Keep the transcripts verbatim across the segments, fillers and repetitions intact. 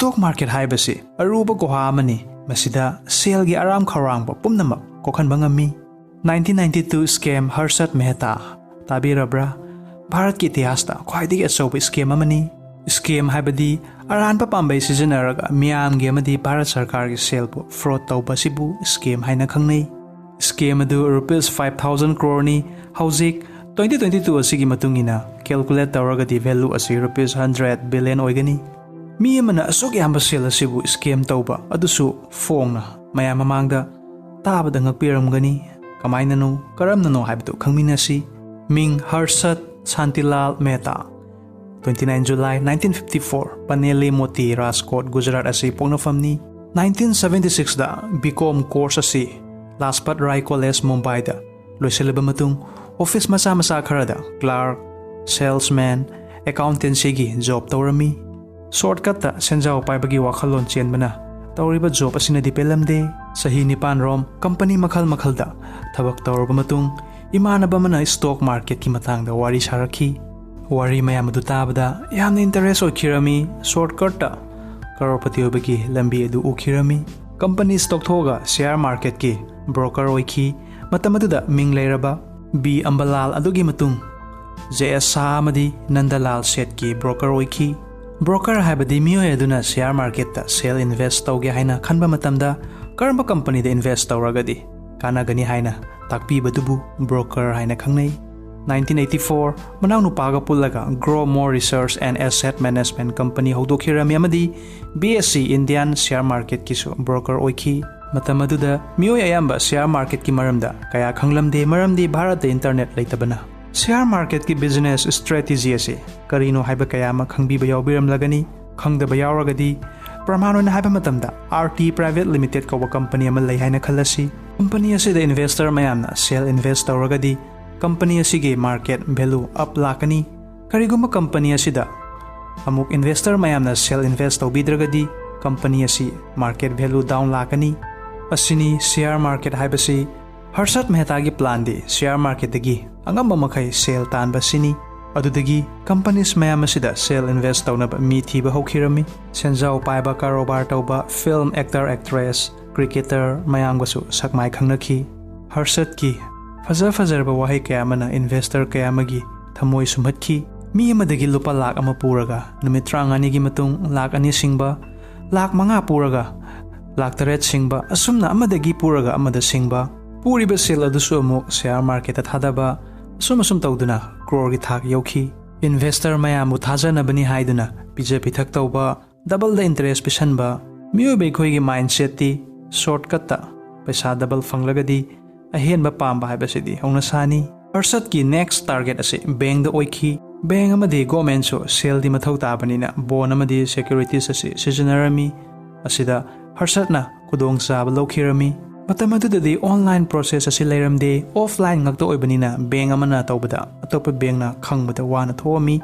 Stock market ꯍꯥꯏꯕꯁꯤ ꯑꯔꯨꯕ ꯒꯨꯍꯥ ꯑꯃꯅꯤ꯫ ꯃꯁꯤꯗ ꯁꯦꯜꯒꯤ ꯑꯔꯥꯝ ꯈꯧꯔꯥꯡꯕ ꯄꯨꯝꯅꯃꯛ ꯀꯣꯛꯍꯟꯕ ꯉꯝꯃꯤ꯫ Nineteen ninety two scam Harshad Mehta ꯇꯥꯕꯤꯔꯕ꯭ꯔꯥ? ꯚꯥꯔꯠꯀꯤ ꯏꯇꯤꯍꯥꯁꯇ ꯈ꯭ꯋꯥꯏꯗꯒꯤ ꯑꯆꯧꯕ scam ꯑꯃꯅꯤ꯫ Scam ꯍꯥꯏꯕꯗꯤ ꯑꯔꯥꯟꯕ ꯄꯥꯝꯕꯩ ꯁꯤꯖꯤꯟꯅꯔꯒ ꯃꯤꯌꯥꯝꯒꯤ ꯑꯃꯗꯤ ꯚꯥꯔꯠ ꯁꯔꯀꯥꯔꯒꯤ ꯁꯦꯜꯕꯨ fraud ꯇꯧꯕ ꯑꯁꯤꯕꯨ scam ꯍꯥꯏꯅ ꯈꯪꯅꯩ꯫ Scam ꯑꯗꯨ rupees five thousand crore ꯅꯤ꯫ ꯍꯧꯖꯤꯛ twenty twenty two ꯑꯁꯤꯒꯤ ꯃꯇꯨꯡ ꯏꯟꯅ calculate ꯇꯧꯔꯒꯗꯤ value ꯑꯁꯤ rupees hundred billion ꯑꯣꯏꯒꯅꯤ꯫ ꯃꯤ ꯑꯃꯅ ꯑꯁꯨꯛ ꯌꯥꯝꯕ ꯁꯦꯜ ꯑꯁꯤꯕꯨ scam ꯇꯧꯕ, ꯑꯗꯨꯁꯨ ꯐꯣꯡꯅ ꯃꯌꯥꯝ ꯃꯃꯥꯡꯗ, ꯇꯥꯕꯗ ꯉꯛꯄꯤꯔꯝꯒꯅꯤ꯫ ꯀꯃꯥꯏꯅꯅꯣ, ꯀꯔꯝꯅꯅꯣ ꯍꯥꯏꯕꯗꯨ ꯈꯪꯃꯤꯟꯅꯁꯤ꯫ ꯃꯤꯡ ꯍꯔꯁꯠ ꯁꯥꯟꯇꯤꯂꯥꯜ Mehta. Twenty nine July nineteen fifty four, ꯄꯅꯦꯂꯤ Moti, Rajkot, Gujarat ꯑꯁꯤ ꯄꯣꯛꯅꯐꯝꯅꯤ꯫ Nineteen seventy six ꯗ B Com course ꯑꯁꯤ ꯂꯥꯖꯄꯠ ꯔꯥꯏ ꯀꯣꯂꯦꯖ, ꯃꯨꯝꯕꯥꯏꯗ ꯂꯣꯏꯁꯤꯜꯂꯕ ꯃꯇꯨꯡ, office ꯃꯆꯥ ꯃꯆꯥ ꯈꯔꯗ clerk, salesman, accountancy ꯒꯤ job ꯇꯧꯔꯝꯃꯤ꯫ Shortcut ꯇ ꯁꯦꯟꯖꯥꯎ ꯄꯥꯏꯕꯒꯤ ꯋꯥꯈꯜꯂꯣꯟ ꯆꯦꯟꯕꯅ ꯇꯧꯔꯤꯕ job ꯑꯁꯤꯅꯗꯤ ꯄꯦꯜꯂꯝꯗꯦ꯫ ꯆꯍꯤ ꯅꯤꯄꯥꯟ ꯔꯣꯝ company ꯃꯈꯜ ꯃꯈꯜꯗ ꯊꯕꯛ ꯇꯧꯔꯕ ꯃꯇꯨꯡ, ꯏꯃꯥꯟꯅꯕ ꯑꯃꯅ stock market ꯀꯤ ꯃꯇꯥꯡꯗ ꯋꯥꯔꯤ ꯁꯥꯔꯛꯈꯤ꯫ ꯋꯥꯔꯤ ꯃꯌꯥꯝ ꯑꯗꯨ ꯇꯥꯕꯗ ꯌꯥꯝꯅ interest ꯑꯣꯏꯈꯤꯔꯝꯃꯤ꯫ Shortcut ꯇ ꯀꯔꯣꯔꯄꯇꯤ ꯑꯣꯏꯕꯒꯤ ꯂꯝꯕꯤ ꯑꯗꯨ ꯎꯈꯤꯔꯝꯃꯤ꯫ Companies ꯇꯣꯛꯊꯣꯛꯑꯒ share market ꯀꯤ broker ꯑꯣꯏꯈꯤ꯫ ꯃꯇꯝ ꯑꯗꯨꯗ ꯃꯤꯡ ꯂꯩꯔꯕ B ꯑꯝꯕꯂꯥꯜ, ꯑꯗꯨꯒꯤ ꯃꯇꯨꯡ J S ꯁꯥꯍ ꯑꯃꯗꯤ ꯅꯟꯗꯂꯥꯜ ꯁꯦꯠꯀꯤ broker ꯑꯣꯏꯈꯤ꯫ Broker ꯍꯥꯏꯕꯗꯤ ꯃꯤꯑꯣꯏ ꯑꯗꯨꯅ share market ꯇ ꯁꯦꯜ invest ꯇꯧꯒꯦ ꯍꯥꯏꯅ ꯈꯟꯕ ꯃꯇꯝꯗ ꯀꯔꯝꯕ company ꯗ invest ꯇꯧꯔꯒꯗꯤ ꯀꯥꯟꯅꯒꯅꯤ ꯍꯥꯏꯅ ꯇꯥꯛꯄꯤꯕꯗꯨꯕꯨ broker ꯍꯥꯏꯅ ꯈꯪꯅꯩ꯫ Nineteen eighty four, ꯃꯅꯥꯎꯅꯨꯄꯥꯒ ꯄꯨꯜꯂꯒ Growmore Research and Asset Management Company ꯍꯧꯗꯣꯛꯈꯤꯔꯝꯃꯤ ꯑꯃꯗꯤ B S E Indian share market ꯀꯤꯁꯨ broker ꯑꯣꯏꯈꯤ꯫ ꯃꯇꯝ ꯑꯗꯨꯗ ꯃꯤꯑꯣꯏ ꯑꯌꯥꯝꯕ share market ꯀꯤ ꯃꯔꯝꯗ ꯀꯌꯥ ꯈꯪꯂꯝꯗꯦ, ꯃꯔꯝꯗꯤ ꯚꯥꯔꯠꯇ internet ꯂꯩꯇꯕꯅ꯫ Share market ꯀꯤ business strategy ꯑꯁꯤ ꯀꯔꯤꯅꯣ ꯍꯥꯏꯕ ꯀꯌꯥ ꯑꯃ ꯈꯪꯕꯤꯕ ꯌꯥꯎꯕꯤꯔꯝꯂꯒꯅꯤ꯫ ꯈꯪꯗꯕ ꯌꯥꯎꯔꯒꯗꯤ, ꯄ꯭ꯔꯃꯥꯟ ꯑꯣꯏꯅ ꯍꯥꯏꯕ ꯃꯇꯝꯗ, R T Private Limited ꯀꯧꯕ company ꯑꯃ ꯂꯩ ꯍꯥꯏꯅ ꯈꯜꯂꯁꯤ꯫ Company ꯑꯁꯤꯗ investor ꯃꯌꯥꯝꯅ ꯁꯦꯜ invest ꯇꯧꯔꯒꯗꯤ, company ꯑꯁꯤꯒꯤ market value up ꯂꯥꯛꯀꯅꯤ꯫ ꯀꯔꯤꯒꯨꯝꯕ company ꯑꯁꯤꯗ ꯑꯃꯨꯛ investor ꯃꯌꯥꯝꯅ ꯁꯦꯜ invest ꯇꯧꯕꯤꯗ꯭ꯔꯒꯗꯤ, company ꯑꯁꯤ market value down ꯂꯥꯛꯀꯅꯤ꯫ ꯑꯁꯤꯅꯤ share market ꯍꯥꯏꯕꯁꯤ꯫ ꯍꯔꯁꯠ ꯃꯦꯍꯇꯥꯒꯤ plan ꯗꯤ share market ꯇꯒꯤ ꯑꯉꯝꯕ ꯃꯈꯩ ꯁꯦꯜ ꯇꯥꯟꯕ ꯁꯤꯅꯤ꯫ ꯑꯗꯨꯗꯒꯤ companies ꯃꯌꯥꯝ ꯑꯁꯤꯗ ꯁꯦꯜ invest ꯇꯧꯅꯕ ꯃꯤ ꯊꯤꯕ ꯍꯧꯈꯤꯔꯝꯃꯤ꯫ ꯁꯦꯟꯖꯥꯎ ꯄꯥꯏꯕ, ꯀꯔꯣꯕꯥꯔ ꯇꯧꯕ, film actor, actress, cricketer ꯃꯌꯥꯝꯒꯁꯨ ꯁꯛꯃꯥꯏ ꯈꯪꯅꯈꯤ꯫ ꯍꯔꯁꯠꯀꯤ ꯐꯖ ꯐꯖꯔꯕ ꯋꯥꯍꯩ ꯀꯌꯥ ꯑꯃꯅ investor ꯀꯌꯥ ꯑꯃꯒꯤ ꯊꯃꯣꯏ ꯁꯨꯝꯍꯠꯈꯤ꯫ ꯃꯤ ꯑꯃꯗꯒꯤ ꯂꯨꯄꯥ ꯂꯥꯈ ꯑꯃ ꯄꯨꯔꯒ ꯅꯨꯃꯤꯠ ꯇꯔꯥꯃꯉꯥꯅꯤꯒꯤ ꯃꯇꯨꯡ ꯂꯥꯈ ꯑꯅꯤ ꯁꯤꯡꯕ, ꯂꯥꯈ ꯃꯉꯥ ꯄꯨꯔꯒ ꯂꯥꯈ ꯇꯔꯦꯠ ꯁꯤꯡꯕ, ꯑꯁꯨꯝꯅ ꯑꯃꯗꯒꯤ ꯄꯨꯔꯒ ꯑꯃꯗ ꯁꯤꯡꯕ, ꯄꯨꯔꯤꯕ ꯁꯦꯜ ꯑꯗꯨꯁꯨ ꯑꯃꯨꯛ share marketꯇ ꯊꯥꯗꯕ, ꯑꯁꯨꯝ ꯑꯁꯨꯝ ꯇꯧꯗꯨꯅ crore ꯒꯤ ꯊꯥꯛ ꯌꯧꯈꯤ꯫ Investor ꯃꯌꯥꯝꯕꯨ ꯊꯥꯖꯅꯕꯅꯤ ꯍꯥꯏꯗꯨꯅ ꯄꯤꯖ ꯄꯤꯊꯛ ꯇꯧꯕ, double ꯗ interest ꯄꯤꯁꯟꯕ, ꯃꯤꯑꯣꯏꯕ ꯑꯩꯈꯣꯏꯒꯤ mindsetꯇꯤ shortcutꯇ ꯄꯩꯁꯥ double ꯐꯪꯂꯒꯗꯤ ꯑꯍꯦꯟꯕ ꯄꯥꯝꯕ ꯍꯥꯏꯕꯁꯤꯗꯤ ꯍꯧꯅꯁꯥꯅꯤ꯫ ꯍꯔꯁꯠꯀꯤ next target ꯑꯁꯤ bankꯗ ꯑꯣꯏꯈꯤ꯫ Bank ꯑꯃꯗꯤ governmentꯁꯨ ꯁꯦꯜꯗꯤ ꯃꯊꯧ ꯇꯥꯕꯅꯤꯅ bond ꯑꯃꯗꯤ securities ꯑꯁꯤ ꯁꯤꯖꯤꯟꯅꯔꯝꯃꯤ꯫ ꯑꯁꯤꯗ ꯍꯔꯁꯠꯅ ꯈꯨꯗꯣꯡꯆꯥꯕ ꯂꯧꯈꯤꯔꯝꯃꯤ꯫ ꯃꯇꯝ ꯑꯗꯨꯗꯗꯤ online process ꯑꯁꯤ ꯂꯩꯔꯝꯗꯦ, offline ꯉꯥꯛꯇ ꯑꯣꯏꯕꯅꯤꯅ bank ꯑꯃꯅ ꯇꯧꯕꯗ ꯑꯇꯣꯞꯄ bankꯅ ꯈꯪꯕꯗ ꯋꯥꯅ ꯊꯣꯛꯑꯝꯃꯤ,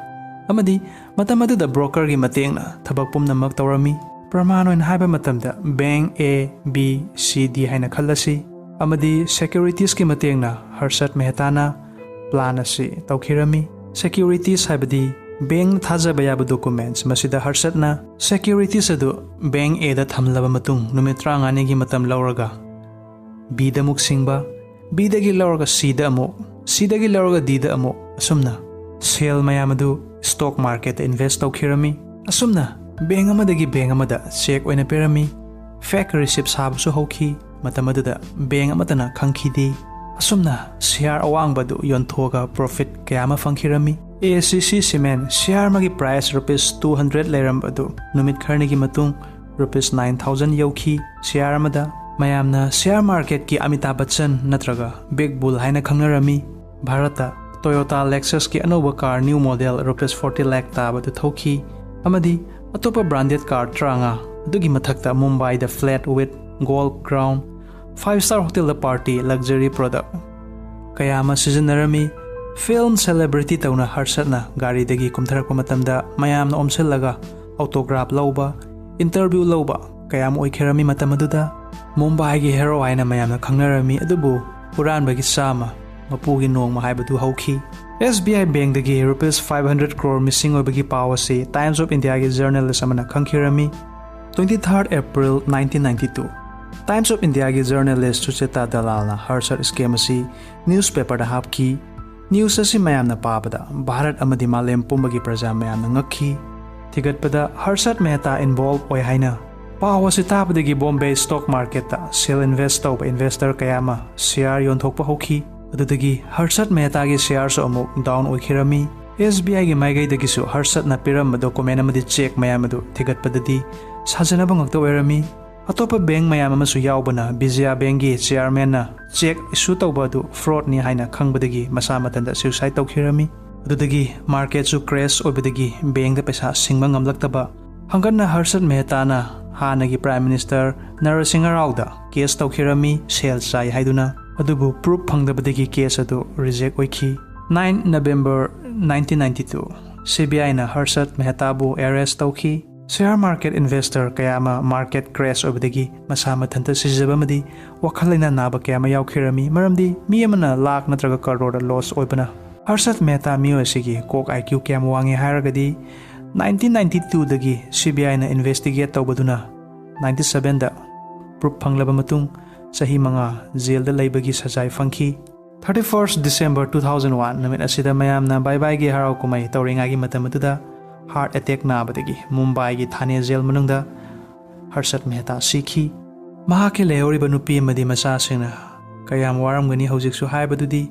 ꯑꯃꯗꯤ ꯃꯇꯝ ꯑꯗꯨꯗ brokerꯒꯤ ꯃꯇꯦꯡꯅ ꯊꯕꯛ ꯄꯨꯝꯅꯃꯛ ꯇꯧꯔꯝꯃꯤ꯫ ꯄ꯭ꯔꯃꯥꯟ ꯑꯣꯏꯅ ꯍꯥꯏꯕ ꯃꯇꯝꯗ bank A, B, C, D ꯍꯥꯏꯅ ꯈꯜꯂꯁꯤ, ꯑꯃꯗꯤ securitiesꯀꯤ ꯃꯇꯦꯡꯅ ꯍꯔꯁꯠ ꯃꯦꯍꯇꯥꯅ plan ꯑꯁꯤ ꯇꯧꯈꯤꯔꯝꯃꯤ꯫ Securities ꯍꯥꯏꯕꯗꯤ bankꯅ ꯊꯥꯖꯕ ꯌꯥꯕ documents꯫ ꯃꯁꯤꯗ ꯍꯔꯁꯠꯅ securities ꯑꯗꯨ bank Aꯗ ꯊꯝꯂꯕ ꯃꯇꯨꯡ ꯅꯨꯃꯤꯠ ꯇꯔꯥꯃꯉꯥꯅꯤꯒꯤ ꯃꯇꯝ ꯂꯧꯔꯒ Bꯗ ꯑꯃꯨꯛ ꯁꯤꯡꯕ, Bꯗꯒꯤ ꯂꯧꯔꯒ Cꯗ ꯑꯃꯨꯛ, Cꯗꯒꯤ ꯂꯧꯔꯒ Dꯗ ꯑꯃꯨꯛ, ꯑꯁꯨꯝꯅ ꯁꯦꯜ ꯃꯌꯥꯝ ꯑꯗꯨ stock marketꯇ invest ꯇꯧꯈꯤꯔꯝꯃꯤ꯫ ꯑꯁꯨꯝꯅ bank ꯑꯃꯗꯒꯤ bank ꯑꯃꯗ cheque ꯑꯣꯏꯅ ꯄꯤꯔꯝꯃꯤ꯫ Fake receipt ꯁꯥꯕꯁꯨ ꯍꯧꯈꯤ꯫ ꯃꯇꯝ ꯑꯗꯨꯗ bank ꯑꯃꯠꯇꯅ ꯈꯪꯈꯤꯗꯦ꯫ ꯑꯁꯨꯝꯅ share ꯑꯋꯥꯡꯕ ꯑꯗꯨ ꯌꯣꯟꯊꯣꯛꯑꯒ profit ꯀꯌꯥ ꯑꯃ ꯐꯪꯈꯤꯔꯝꯃꯤ꯫ ACC Cement share ꯑꯃꯒꯤ price rupees two hundred ꯂꯩꯔꯝꯕ ꯑꯗꯨ ꯅꯨꯃꯤꯠ ꯈꯔꯅꯤꯒꯤ ꯃꯇꯨꯡ rupees nine thousand ꯌꯧꯈꯤ share ꯑꯃꯗ꯫ ꯃꯌꯥꯝꯅ share marketꯀꯤ ꯑꯃꯤꯇꯥꯚ ꯕꯆꯟ ꯅꯠꯇ꯭ꯔꯒ Big Bull ꯍꯥꯏꯅ ꯈꯪꯅꯔꯝꯃꯤ꯫ ꯚꯥꯔꯠꯇ Toyota Lexusꯀꯤ ꯑꯅꯧꯕ car new model rupees forty lakh ꯇꯥꯕꯗꯨ ꯊꯧꯈꯤ, ꯑꯃꯗꯤ ꯑꯇꯣꯞꯄ branded car ꯇꯔꯥꯃꯉꯥ, ꯑꯗꯨꯒꯤ ꯃꯊꯛꯇ ꯃꯨꯝꯕꯥꯏꯗ flat with golf ground, five star hotelꯗ party, luxury product ꯀꯌꯥ ꯑꯃ ꯁꯤꯖꯤꯟꯅꯔꯝꯃꯤ꯫ Film celebrity ꯇꯧꯅ ꯍꯔꯁꯠꯅ ꯒꯥꯔꯤꯗꯒꯤ ꯀꯨꯝꯊꯔꯛꯄ ꯃꯇꯝꯗ ꯃꯌꯥꯝꯅ ꯑꯣꯝꯁꯤꯜꯂꯒ autograph ꯂꯧꯕ, interview ꯂꯧꯕ ꯀꯌꯥ ꯑꯃ ꯑꯣꯏꯈꯤꯔꯝꯃꯤ꯫ ꯃꯇꯝ ꯑꯗꯨꯗ ꯃꯨꯝꯕꯥꯏꯒꯤ hero ꯍꯥꯏꯅ ꯃꯌꯥꯝꯅ ꯈꯪꯅꯔꯝꯃꯤ, ꯑꯗꯨꯕꯨ ꯍꯨꯔꯥꯟꯕꯒꯤ ꯆꯥꯝꯃ, ꯃꯄꯨꯒꯤ ꯅꯣꯡꯃ ꯍꯥꯏꯕꯗꯨ ꯍꯧꯈꯤ꯫ S B I Bankꯗꯒꯤ rupees five hundred crore missing ꯑꯣꯏꯕꯒꯤ ꯄꯥꯎ ꯑꯁꯤ Times of Indiaꯒꯤ journalist ꯑꯃꯅ ꯈꯪꯈꯤꯔꯝꯃꯤ꯫ Twenty third April nineteen ninety two, Times of Indiaꯒꯤ journalist Sucheta Dalalꯅ Harsat scam ꯑꯁꯤ newspaperꯗ ꯍꯥꯞꯈꯤ꯫ News ꯑꯁꯤ ꯃꯌꯥꯝꯅ ꯄꯥꯕꯗ ꯚꯥꯔꯠ ꯑꯃꯗꯤ ꯃꯥꯂꯦꯝ ꯄꯨꯝꯕꯒꯤ ꯄ꯭ꯔꯖꯥ ꯃꯌꯥꯝꯅ ꯉꯛꯈꯤ꯫ ꯊꯤꯒꯠꯄꯗ Harsat Mehta involve ꯑꯣꯏ ꯍꯥꯏꯅ ꯄꯥꯎ ꯑꯁꯤ ꯇꯥꯕꯗꯒꯤ Bombay stock marketꯇ sell invest ꯇꯧꯕ investor ꯀꯌꯥ ꯑꯃ share ꯌꯣꯟꯊꯣꯛꯄ ꯍꯧꯈꯤ꯫ ꯑꯗꯨꯗꯒꯤ Harsat Mehtaꯒꯤ shareꯁꯨ ꯑꯃꯨꯛ down ꯑꯣꯏꯈꯤꯔꯝꯃꯤ꯫ S B Iꯒꯤ ꯃꯥꯏꯀꯩꯗꯒꯤꯁꯨ Harsatꯅ ꯄꯤꯔꯝꯕ document ꯑꯃꯗꯤ cheque ꯃꯌꯥꯝ ꯑꯗꯨ ꯊꯤꯒꯠꯄꯗꯗꯤ ꯁꯥꯖꯅꯕ ꯉꯥꯛꯇ ꯑꯣꯏꯔꯝꯃꯤ꯫ ꯑꯇꯣꯞꯄ bank ꯃꯌꯥꯝ ꯑꯃꯁꯨ ꯌꯥꯎꯕꯅ Vijaya Bankꯒꯤ chairmanꯅ cheque issue ꯇꯧꯕ ꯑꯗꯨ fraudꯅꯤ ꯍꯥꯏꯅ ꯈꯪꯕꯗꯒꯤ ꯃꯁꯥ ꯃꯊꯟꯇ suicide ꯇꯧꯈꯤꯔꯝꯃꯤ꯫ ꯑꯗꯨꯗꯒꯤ marketꯁꯨ crash ꯑꯣꯏꯕꯗꯒꯤ bankꯇ ꯄꯩꯁꯥ ꯁꯤꯡꯕ ꯉꯝꯂꯛꯇꯕ ꯍꯪꯒꯠꯅ Harsat Mehtaꯅ ꯍꯥꯟꯅꯒꯤ Prime Minister Narasimha Raoꯗ case ꯇꯧꯈꯤꯔꯝꯃꯤ, sell ꯆꯥꯏ ꯍꯥꯏꯗꯨꯅ꯫ ꯑꯗꯨꯕꯨ proof ꯐꯪꯗꯕꯗꯒꯤ case ꯑꯗꯨ reject ꯑꯣꯏꯈꯤ꯫ Nine November nineteen ninety two, C B Iꯅ Harsat Mehtaꯕꯨ arrest ꯇꯧꯈꯤ꯫ Share market investor ꯀꯌꯥ ꯑꯃ market crash ꯑꯣꯏꯕꯗꯒꯤ ꯃꯁꯥ ꯃꯊꯟꯇ ꯁꯤꯖꯕ ꯑꯃꯗꯤ ꯋꯥꯈꯜ ꯂꯩꯅꯥ ꯅꯥꯕ ꯀꯌꯥ ꯑꯃ ꯌꯥꯎꯈꯤꯔꯝꯃꯤ, ꯃꯔꯝꯗꯤ ꯃꯤ ꯑꯃꯅ ꯂꯥꯈ ꯅꯠꯇ꯭ꯔꯒ ꯀꯔꯣꯔ loss ꯑꯣꯏꯕꯅ꯫ Harsat Mehta ꯃꯤꯑꯣꯏ ꯑꯁꯤꯒꯤ ꯀꯣꯛ I Q ꯀꯌꯥꯝ ꯋꯥꯡꯉꯤ ꯍꯥꯏꯔꯒꯗꯤ, nineteen ninety twoꯗꯒꯤ C B Iꯅ investigate ꯇꯧꯕꯗꯨꯅ ninety sevenꯗ proof ꯐꯪꯂꯕ ꯃꯇꯨꯡ ꯆꯍꯤ ꯃꯉꯥ jailꯗ ꯂꯩꯕꯒꯤ ꯁꯖꯥꯏ ꯐꯪꯈꯤ꯫ Thirty first December two thousand one ꯅꯨꯃꯤꯠ ꯑꯁꯤꯗ ꯃꯌꯥꯝꯅ ꯕꯥꯏ ꯕꯥꯏꯒꯤ ꯍꯔꯥꯎ ꯀꯨꯝꯍꯩ ꯇꯧꯔꯤꯉꯩꯒꯤ ꯃꯇꯝ ꯑꯗꯨꯗ heart attack ꯅꯥꯕꯗꯒꯤ ꯃꯨꯝꯕꯥꯏꯒꯤ ꯊꯥꯅꯦ jail ꯃꯅꯨꯡꯗ ꯍꯔꯁꯠ ꯃꯦꯍꯇꯥ ꯁꯤꯈꯤ꯫ ꯃꯍꯥꯛꯀꯤ ꯂꯩꯍꯧꯔꯤꯕ ꯅꯨꯄꯤ ꯑꯃꯗꯤ ꯃꯆꯥꯁꯤꯡꯅ ꯀꯌꯥꯝ ꯋꯥꯔꯝꯒꯅꯤ ꯍꯧꯖꯤꯛꯁꯨ ꯍꯥꯏꯕꯗꯨꯗꯤ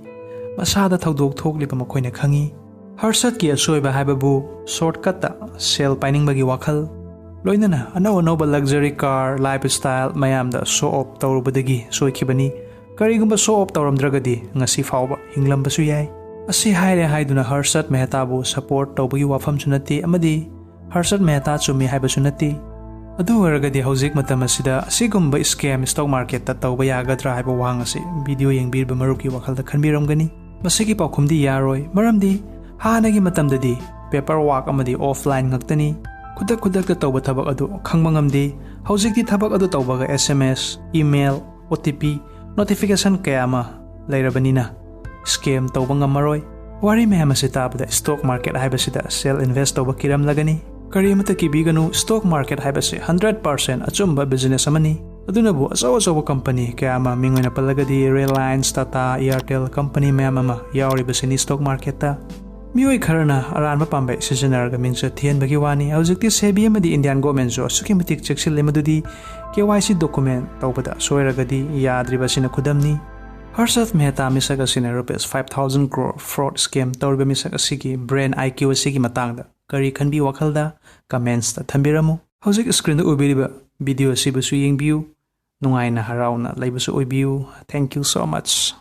ꯃꯁꯥꯗ ꯊꯧꯗꯣꯛ ꯊꯣꯛꯂꯤꯕ ꯃꯈꯣꯏꯅ ꯈꯪꯏ꯫ ꯍꯔꯁꯠꯀꯤ ꯑꯁꯣꯏꯕ ꯍꯥꯏꯕꯕꯨ shortcutꯇ ꯁꯦꯜ ꯄꯥꯏꯅꯤꯡꯕꯒꯤ ꯋꯥꯈꯜ, ꯂꯣꯏꯅꯅ ꯑꯅꯧ ꯑꯅꯧꯕ luxury car, lifestyle ꯃꯌꯥꯝꯗ show off ꯇꯧꯔꯨꯕꯗꯒꯤ ꯁꯣꯏꯈꯤꯕꯅꯤ꯫ ꯀꯔꯤꯒꯨꯝꯕ show off ꯇꯧꯔꯝꯗ꯭ꯔꯒꯗꯤ ꯉꯁꯤ ꯐꯥꯎꯕ ꯍꯤꯡꯂꯝꯕꯁꯨ ꯌꯥꯏ꯫ ꯑꯁꯤ ꯍꯥꯏꯔꯦ ꯍꯥꯏꯗꯨꯅ ꯍꯔꯁꯠ ꯃꯦꯍꯇꯥꯕꯨ support ꯇꯧꯕꯒꯤ ꯋꯥꯐꯝꯁꯨ ꯅꯠꯇꯦ ꯑꯃꯗꯤ ꯍꯔꯁꯠ ꯃꯦꯍꯇꯥ ꯆꯨꯝꯃꯤ ꯍꯥꯏꯕꯁꯨ ꯅꯠꯇꯦ꯫ ꯑꯗꯨ ꯑꯣꯏꯔꯒꯗꯤ ꯍꯧꯖꯤꯛ ꯃꯇꯝ ꯑꯁꯤꯗ ꯑꯁꯤꯒꯨꯝꯕ scam stock marketꯇ ꯇꯧꯕ ꯌꯥꯒꯗ꯭ꯔꯥ ꯍꯥꯏꯕ ꯋꯥꯍꯪ ꯑꯁꯤ video ꯌꯦꯡꯕꯤꯔꯤꯕ ꯃꯔꯨꯞꯀꯤ ꯋꯥꯈꯜꯗ ꯈꯟꯕꯤꯔꯝꯒꯅꯤ꯫ ꯃꯁꯤꯒꯤ ꯄꯥꯎꯈꯨꯝꯗꯤ ꯌꯥꯔꯣꯏ, ꯃꯔꯝꯗꯤ ꯍꯥꯟꯅꯒꯤ ꯃꯇꯝꯗꯗꯤ paper work ꯑꯃꯗꯤ offline ꯉꯥꯛꯇꯅꯤ꯫ ꯈꯨꯗꯛ ꯈꯨꯗꯛꯇ ꯇꯧꯕ ꯊꯕꯛ ꯑꯗꯨ ꯈꯪꯕ ꯉꯝꯗꯦ꯫ ꯍꯧꯖꯤꯛꯇꯤ ꯊꯕꯛ ꯑꯗꯨ ꯇꯧꯕꯒ S M S, email, O T P, notification ꯀꯌꯥ ꯑꯃ ꯂꯩꯔꯕꯅꯤꯅ scam ꯇꯧꯕ ꯉꯝꯃꯔꯣꯏ꯫ ꯋꯥꯔꯤ ꯃꯌꯥꯝ ꯑꯁꯤ ꯇꯥꯕꯗ stock market ꯍꯥꯏꯕꯁꯤꯗ ꯁꯦꯜ invest ꯇꯧꯕ ꯀꯤꯔꯝꯂꯒꯅꯤ꯫ ꯀꯔꯤ ꯑꯃꯠꯇ ꯀꯤꯕꯤꯒꯅꯨ, stock market ꯍꯥꯏꯕꯁꯤ hundred percent ꯑꯆꯨꯝꯕ business ꯑꯃꯅꯤ꯫ ꯑꯗꯨꯅꯕꯨ ꯑꯆꯧ ꯑꯆꯧꯕ company ꯀꯌꯥ ꯑꯃ ꯃꯤꯡ ꯑꯣꯏꯅ ꯄꯜꯂꯒꯗꯤ Reliance, Tata, Airtel company ꯃꯌꯥꯝ ꯑꯃ ꯌꯥꯎꯔꯤꯕꯁꯤꯅꯤ stock marketꯇ꯫ ꯃꯤꯑꯣꯏ ꯈꯔꯅ ꯑꯔꯥꯟꯕ ꯄꯥꯝꯕꯩ ꯁꯤꯖꯤꯟꯅꯔꯒ ꯃꯤꯡꯆꯠ ꯊꯤꯍꯟꯕꯒꯤ ꯋꯥꯅꯤ꯫ ꯍꯧꯖꯤꯛꯇꯤ SEBI ꯑꯃꯗꯤ Indian governmentꯁꯨ ꯑꯁꯨꯛꯀꯤ ꯃꯇꯤꯛ ꯆꯦꯛꯁꯤꯜꯂꯤ, ꯃꯗꯨꯗꯤ KYC document ꯇꯧꯕꯗ ꯁꯣꯏꯔꯒꯗꯤ ꯌꯥꯗ꯭ꯔꯤꯕꯁꯤꯅ ꯈꯨꯗꯝꯅꯤ꯫ Harshad Mehta ꯃꯤꯁꯛ ꯑꯁꯤꯅ rupees five thousand crore fraud scam ꯇꯧꯔꯤꯕ ꯃꯤꯁꯛ ꯑꯁꯤꯒꯤ brain IQ ꯑꯁꯤꯒꯤ ꯃꯇꯥꯡꯗ ꯀꯔꯤ ꯈꯟꯕꯤ ꯋꯥꯈꯜꯗ? Commentsꯇ ꯊꯝꯕꯤꯔꯝꯃꯨ꯫ ꯍꯧꯖꯤꯛ screenꯗ ꯎꯕꯤꯔꯤꯕ video ꯑꯁꯤꯕꯨꯁꯨ ꯌꯦꯡꯕꯤꯌꯨ꯫ ꯅꯨꯡꯉꯥꯏꯅ ꯍꯔꯥꯎꯅ ꯂꯩꯕꯁꯨ ꯑꯣꯏꯕꯤꯌꯨ꯫ Thank you so much꯫